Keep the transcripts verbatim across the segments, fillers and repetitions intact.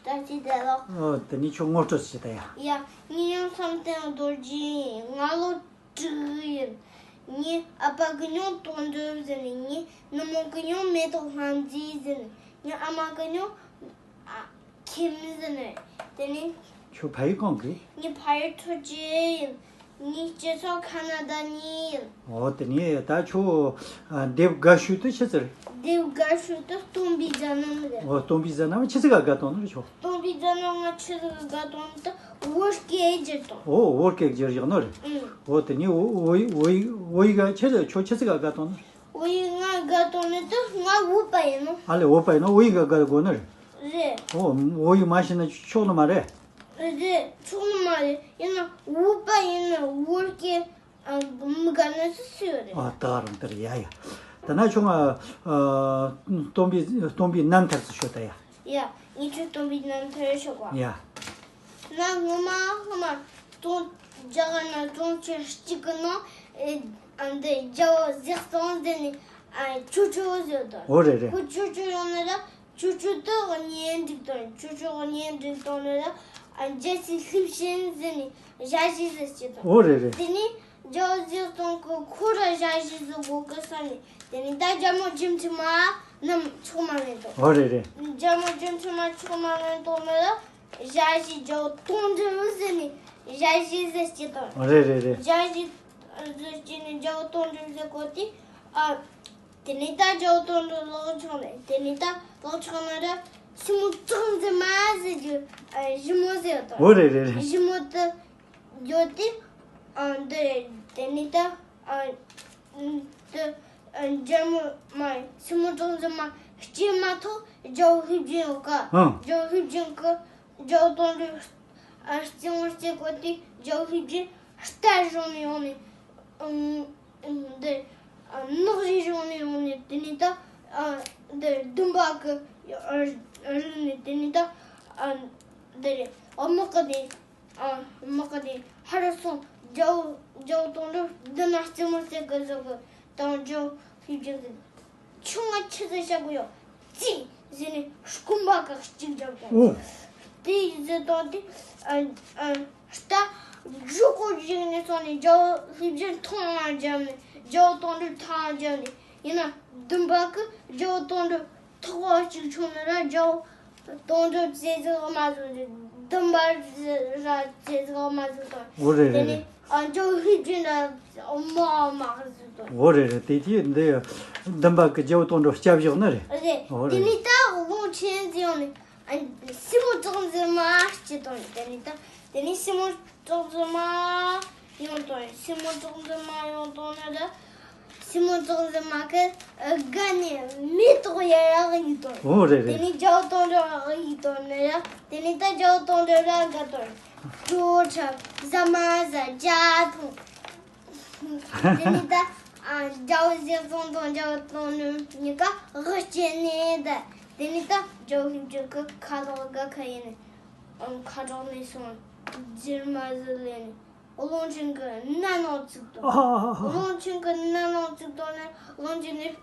ད་ཅི་བསྡད་ལོ། ཨོ། དེ་ནས་ཁྱོད་ངོ་སྤྲོད་བྱེད་ད་ཡ། ཡ། ངའི་མིང་བསམ་གཏན་རྡོ་རྗེ་ཡིན། ང་ལོ་དྲུག་ཡིན། ངའི་ཨ་ཕ་གི་མིང་དོན་གྲུབ་ཟེར་ནས། ངའི་ནུ་མོ་གི་མིང་མེ་ཏོག་ལྷ་མཛེས་ཟེར་ནས། ངའི་ཨ་མ་གི་མིང་ཨ་ཁྱིམ་ཟེར་ནས། དེ་ནས། ཁྱོད་ཕ་ཡུལ་གང་གི། ངའི་ཕ་ཡུལ་ཁྲོ་ཆུ་ཡིན། ངའི་སྤྱི་ཚོགས་ཁ་ན་ཌ་ནས་ཡིན། འོ། དེ་ནས་ད་ཁྱོད་ཨ་དེབ་དགའ་ཤོས་དེ་ཆི་ཟིག་རེད། དེབ་དགའ་ཤོས་དེ་སྟོན་པའི་མཛད་རྣམ་རེད། འོ། སྟོན་པའི་མཛད་རྣམ་ཆི་ཟིག་ག་དགའ་བཏང་ནི་རེད་ཁྱོད། སྟོན་པའི་མཛད་རྣམ་ང་ཆི་ཟིག་ག་དགའ་བཏང་ནི་དེ་བོད་སྐད་བསྒྱུར་བཏང་། འོ། བོད་སྐད་བསྒྱུར་བཞག་ནི་རེད། ཨང་། འོ། དེ་ནས་བོད་བོད་བོད་ཡིག་ག་ཆི་ཟིག་ཁྱོད་ཆི་ཟིག་ག་དགའ་བཏང་ནི་རེད། བོད་ཡིག་ང་དགའ་བཏང་ནི་དེ་ང་བོད་པ་ཡིན་ནོ། ཨ་ལེ། བོད་པ་ཡིན་ནོ། བོད་ཡིག་ག་དགའ་དགོས་ནི་རེད། རེད། འོ། བོད་ཡིག་མ་ཤེས་ན་ཆོག་ནི་མ་རེད། རེད། ཆོག་ནི་མ་རེད། ཡིན་ན་བོད་པ་ཡིན་ན་བོད་སྐད་ཨ་མི་དགའ་ནི་སུ་སུ་ཡོད་རེད། ཨ། ད་རུང་དེ་རེད་ཡ་ཡ། ད་ན་ཁྱོད་ང་ཨ་སྟོན་པའི་སྟོན་པའི་རྣམ་ཐར་ཟིག་ཤོད་ད་ཡ། ཡ། ངས་ཁྱོད་སྟོན་པའི་རྣམ་ཐར་ཤོད་གོ། ཡ། ན་སྔོན་མ་སྔོན་མ་ཙོང་རྒྱ་གར་ན་ཙོང་ཆུ་གཅིག་གི་ནང་ཨེ་ཨ་འདི་རྒྱལ་པོ་ཟས་གཙང་ཟེར་ནས་ཨ་ཆོས་ཆོས་ཟེར་དོ། འོ་རེད་རེད། ཁོ་ཆོས་ཆོས་ཡོང་ན་ར། ཆོས་ཆོས་དེ་གཉེན་སྒྲིག་དང་། ཆོས་ཆོས་གཉེན་སྒྲིག་དང་ནི་ར། ཨ་རྒྱལ་སྲས་ལྷས་བྱིན་ཟེར་ནས་ཞ་ཡི་ཟིག་སྐྱེས་དང་། འོ་རེད་རེད། དེ་ནས་རྒྱལ་པོ་ཟས་གཙང་གི་ཁོ་ར་ཞ་ཡི་ཟིག་དགོས་གི་བསམ་ནས། དེ་ནས་ད་རྒྱལ་མོ་བྱམས་ཆེན་མ་རྣམས་ཆོག་མ་ལེན་དང་། འོ་རེད་རེད། རྒྱལ་མོ་བྱམས་ཆེན་མ་ཆོག་མ་ལེན་དང་ནི་ར། ཞ་ཡི་རྒྱལ་པོ་དོན་གྲུབ་ཟེར་ནས་ཞ་ཡི་ཟིག་སྐྱེས་དང་། འོ་རེད་རེད་རེད། ཞ་ཡི་ཟིག་སྐྱེས་ནས་རྒྱལ་པོ་དོན་གྲུབ་ཟེར་གོ་དུས། ཨ། དེ་ནས་ད་རྒྱལ་པོ་དོན་གྲུབ་ལོག་ཕྱོགས་ནས། དེ་ནས་ད་ལོག་ཕྱོགས་ན་ར་སྲིན་མོ་གྲགས་འཛིན་མ་ཟེར་རྒྱུ་ཨ་ཞི་མོ་ཟེར་དང་། འོ་རེད་རེད་རེད། ཞི་མོ་དེ་ཡོད་དེ། ཨ་འདི་རེད། དེ་ནས་ད་ཨ་འདི་ཨ་རྒྱལ་མོ་མ་སྲིན་མོ་གྲགས་འཛིན་མ་སྐྱེས་མ་ཐག་རྒྱལ་པོ་ལྷས་བྱིན་ཡོད་ཀ། ཨང་། རྒྱལ་པོ་ལྷས་བྱིན་གི་རྒྱལ་པོ་དོན་གྲུབ་ཨ་རྩེད་མོ་རྩེ་གོ་དུས། རྒྱལ་པོ་ལྷས་བྱིན་རྟ་བཞོན་ནས་ཡོང་ནས། ཨང་། འདི་ཨ་ནག་རིལ་བྱུང་ནས་ཡོང་ནས། དེ་ནས་ད་ཨ་འདི་ལྡུམ་པ་གི་ཨ་རིལ་ནས། དེ་ནས་ད་ཨ་འདི་རེད། ཨ་དམག་གི་དེ་ཨ་དམག་གི་དེ་ཧ་ར་སོང་། རྒྱལ་པོ་རྒྱལ་པོ་དོན་གྲུབ་འདི་ན་རྩེད་མོ་རྩེ་གི་བཟོ་གི་དང་། རྒྱལ་པོ་ལྷས་བྱིན་གི་ཁྱོད་ང་ཆི་ཟིག་བྱ་གི་ཡོད། ཙི་ཟེར་ནས་སྐུམ་པ་གི་གཅིག་བརྒྱབ་དང་། འོ། དེ་ཟེར་དང་དེ་ཨ་ཨ་རྟ་མགྱོགས་པོ་བཞག་ནས་སོང་ནས། རྒྱལ་པོ་ལྷས་བྱིན་ཐང་ང་བརྒྱབ་ནས། རྒྱལ་པོ་དོན་གྲུབ་ཐང་ང་བརྒྱབ་ནས། ཡིན་ན་ལྡུམ་པ་གི་རྒྱལ་པོ་དོན་གྲུབ་ཐོག་པ་གཅིག་མཆོངས་ནས་ར། རྒྱལ་པོ་དོན་གྲུབ་ཙི་ཟིག་མ་བཟོ། ལྡུམ་པ་ར་ཙི་ཟིག་མ་བཟོ་དང་། འོ་རེད་རེད་དེ་ནས་རེད། ཨ་རྒྱལ་པོ་ལྷས་བྱིན་ར་མ་མ་བཟོ་དང་། འོ་རེད་རེད། དེ་དུས་འདི་ལྡུམ་པ་གི་རྒྱལ་པོ་དོན་གྲུབ་སྐྱབས་བཞག་ནི་རེད། རེད། འོ་དེ་རེད། ནས་ད་ཀློང་ཆེན་ཟེར་ཡོང་ནས། ཨ་སྲིན་མོ་གྲགས་འཛིན་མ་སྐྱེས་དང་། དེ་ནས་ད་དེ་ནས་སྲིན་མོ་གྲགས་འཛིན་མ་ཡོང་དང་། སྲིན་མོ་གྲགས་འཛིན་མ་ཡོང་དང་ནི་ད་སྲིན་མོ་གྲགས་འཛིན་མ་གི་ཨ་སྒ་ནས་མེ་ཏོག་ཡར་ཡར་གཡུགས་དང་། འོ་རེད་རེད། དེ་ནས་རྒྱལ་པོ་དོན་གྲུབ་གཡུགས་དང་ནི་ད། དེ་ནས་ད་རྒྱལ་པོ་དོན་གྲུབ་ར་དགའ་དང་། ཁྲོ་ཆུ་ཟ་མ་ཟ་རྒྱ་ཐོང་། དེ་ནས་ད་ཨ་རྒྱལ་པོ་ཟས་གཙང་དང་རྒྱལ་པོ་དོན་གྲུབ་གཉིས་ཀ་དབུ་སྐྱེས་ནས་ད། དེ་ནས་ད་རྒྱལ་པོ་ལྷས་བྱིན་གི་ཁ་ལག་དགའ་ཁ་ཡིན་ནས། ཨ་ཁ་དྲག་ནས་སོང་། རྫུན་མ་ཟིག་ལས་ནས་ཀློང་ཆེན་གི་སྣ་ནང་བཙུགས་དང་། ཨ་ཨ་ཨ། ཀློང་ཆེན་གི་སྣ་ནང་བཙུགས་དང་ནས། ཀློང་ཆེན་ནས་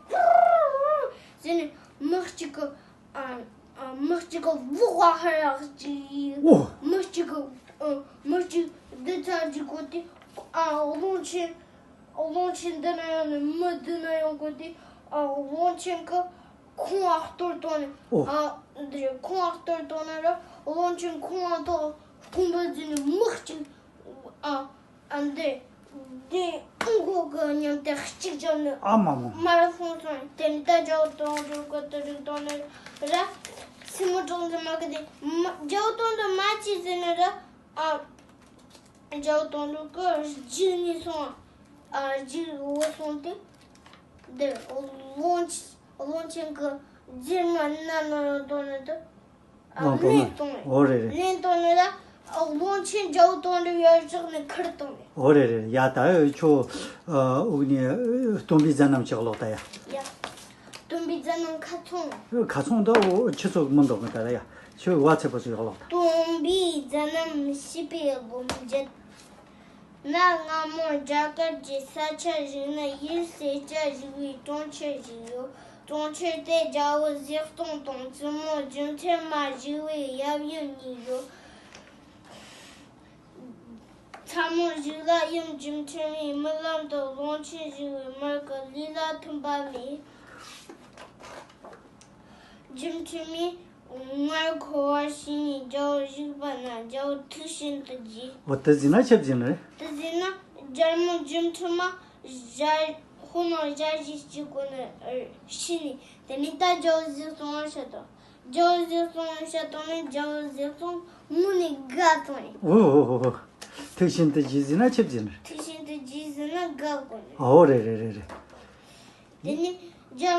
ཟེར་ནས་མི་གཅིག་གི་ཨ་ཨ་མི་གཅིག་གི་ལག་པ་ཧར་ར་གཅིག་ཡིན། འོ། མི་གཅིག་གི་ཨ་མི་གཅིག་འདི་ཚར་གཅིག་གོ་དུས། ཨ་ཀློང་ཆེན་ཀློང་ཆེན་འདི་ན་ཡོང་ནས། མི་འདི་ན་ཡོང་གོ་དུས། ཨ་ཀློང་ཆེན་གི་ཁོང་ཨ་གཏོར་བཏང་ནས། འོ། ཨ་འདི་ཁོང་ཨ་གཏོར་བཏང་ན་ར། ཀློང་ཆེན་ཁོང་ཨ་ཐོག་རྐང་པ་བརྫིས་ནས་མི་གཅིག་ཨ་ཨ་འདི་འདི་ཨང་ཁོ་གི་མཉམ་དུ་གཅིག་བརྒྱབ་ནས། ཨ་མ་མ། མར་ལྷུང་སོང་། དེ་ནས་ད་རྒྱལ་པོ་དོན་གྲུབ་གི་དེ་རིག་དང་ནི་ར། སྲིན་མོ་གྲགས་འཛིན་མ་གི་དེ་མ་རྒྱལ་པོ་དོན་གྲུབ་མ་ཅི་ཟེར་ནི་ར། ཨ་རྒྱལ་པོ་དོན་གྲུབ་གི་རྒྱུགས་ནས་སོང་། ཨ་རྒྱུགས་འོ་སོང་སྟེ། འདིར་ཀློང་ཀློང་ཆེན་གི་རྫུན་མ་སྣ་ནང་ཡོང་དོན་ནི་དེ། ཨ་ལོང་བཏང་ནས། ལེན་བཏང་ནས། འོ་རེད་རེད། ལེན་བཏང་ནས་ད་ཀློང་ཆེན་རྒྱལ་པོ་དོན་གྲུབ་ཡར་བཞག་ནས་ཁུར་བཏང་ནས། འོ་རེད་རེད། ཡ་ད་ཁྱོད་ཨ་འུག་ནས་སྟོན་པའི་མཛད་རྣམ་ཅིག་ཀློག་ད་ཡ། ཡ། སྟོན་པའི་མཛད་རྣམ་ཁ་ཚོན། ཁ་ཚོན་ད་འོ་ཁྱི་ཚོ་མི་འདུག་གི་ད་ཡ། ཁྱོད་བ་ཚེ་པོ་ཚོ་ཡག་ལོག་ད། སྟོན་པའི་མཛད་རྣམ་བྱིས་པའི་སྒོམ་བརྒྱད། གནའ་སྔ་མོ་རྒྱ་གར་གྱི་ས་ཆ་ཞིག་ན་ཡུལ་སེར་སྐྱ་ཞིག་པའི་གྲོང་ཁྱེར་ཞིག་ཡོད། གྲོང་ཁྱེར་དེ་རྒྱལ་པོ་ཟས་གཙང་དང་བཙུན་མོ་རྒྱུ་འཕྲུལ་མ་བཞི་བའི་ཡབ་ཡུམ་གཉིས་ཡོད། མཚན་མོ་གཞུག་ལ་ཡུམ་རྒྱུ་འཕྲུལ་མའི་རྨི་ལམ་དུ་གླང་ཆེན་བཞི་བའི་མར་གྱི་ལུས་ལ་ཐིམ་པ་རྨིས། རྒྱུ་འཕྲུལ་མས་མངལ་འཁོར་བར་ཞུས་ནས་རྒྱལ་པོ་བཞུགས་པ་ན་རྒྱལ་པོ་ཐུགས་ཤིན་ཏུ་དགྱེས། འོ་དེ་ཟིན་ན་ཆི་ཟིག་ཡིན་ནི་རེད། དེ་ཟིན་ན་རྒྱལ་མོ་རྒྱུ་འཕྲུལ་མ་ཞལ་ཧོ་ནང་ཞལ་བཞེས་ཀྱི་སྒོ་ནས་ཤི་ནས། དེ་ནས་ད་རྒྱལ་པོ་ཟས་གཙང་ལ་བཤད་དོ། རྒྱལ་པོ་ཟས་གཙང་ལ་བཤད་དོ་ནས་རྒྱལ་པོ་ཟས་གཙང་དངོས་ནས་དགའ་བཏང་ཡིན། འོ་འོ་འོ་འོ། ཐུགས་ཤིན་ཏུ་དགྱེས་ཟིན་ན་ཆི་ཟིག་ཡིན་ནི་རེད། ཐུགས་ཤིན་ཏུ་དགྱེས་ཟིན་ན་དགའ་དགོས་ནི། འོ་རེད་རེད་རེད་རེད། དེ་ནས་རྒྱ་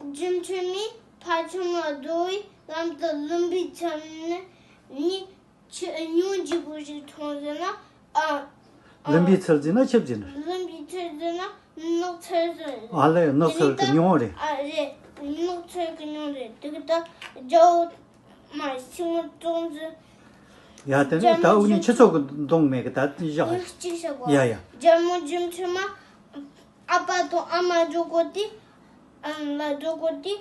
རྒྱུ་འཕྲུལ་མས་ཕ་ཆུང་ལ་འགྲོ་བའི་ལམ་དུ་ལུམ་བི་ཚལ་ནས་ནི་ཆུ་མྱོང་རྒྱས་པོ་ཞིག་འཐུང་ཟིན་ན། ཨ། ཨ། ལུམ་བི་ཚལ་ཟིན་ན་ཆི་ཟིན་ནི་རེད། ལུམ་བི་ཚལ་ཟིན་ན་ནགས་ཚལ་ཟིན། ཨ་ལས་ནགས་ཚལ་གྱི་མྱོང་རེད། ཨ་རེད། ནགས་ཚལ་གྱི་མྱོང་རེད། དེ་གི་ད་རྒྱལ་པོ་མ་ཤི་མོ་གྲོང་ཚོ། ཡ་དེ་ནས་ད་དབུགས་ནི་ཆུ་ཚོད་གི་གདོང་མེད་གི་ད་བཞག་གཅིག་བཤད་གོ། ཡ་ཡ། རྒྱལ་མོ་རྒྱུ་འཕྲུལ་མ་ཨ་ཕ་དང་ཨ་མ་འགྲོ་གོ་དེ། ཨ་ལ་འགྲོ་གོ་དེ།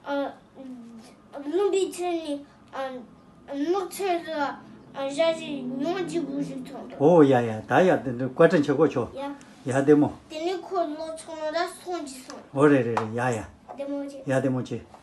ཨ་ལུམ་བི་ཚལ་ནས་ཨ་ནགས་ཚལ་ལ་ཨ་ཞལ་བཞེས་མྱོང་རྒྱས་པོ་ཞིག་བྱུང་འདུག་འོ་ཡ་ཡ། ད་ཡ་དེ་འདྲ་བཀའ་དྲིན་ཆེ་གོ་ཆོ། ཡ། ཡ་བདེ་མོ། དེ་ནས་ཁོ་ལོག་ཆོག་ནོ་ད་སོང་ཅི་སོང་། འོ་རེད་རེད་རེད། ཡ་ཡ། བདེ་མོ་བྱེད། ཡ་བདེ་མོ་བྱེད།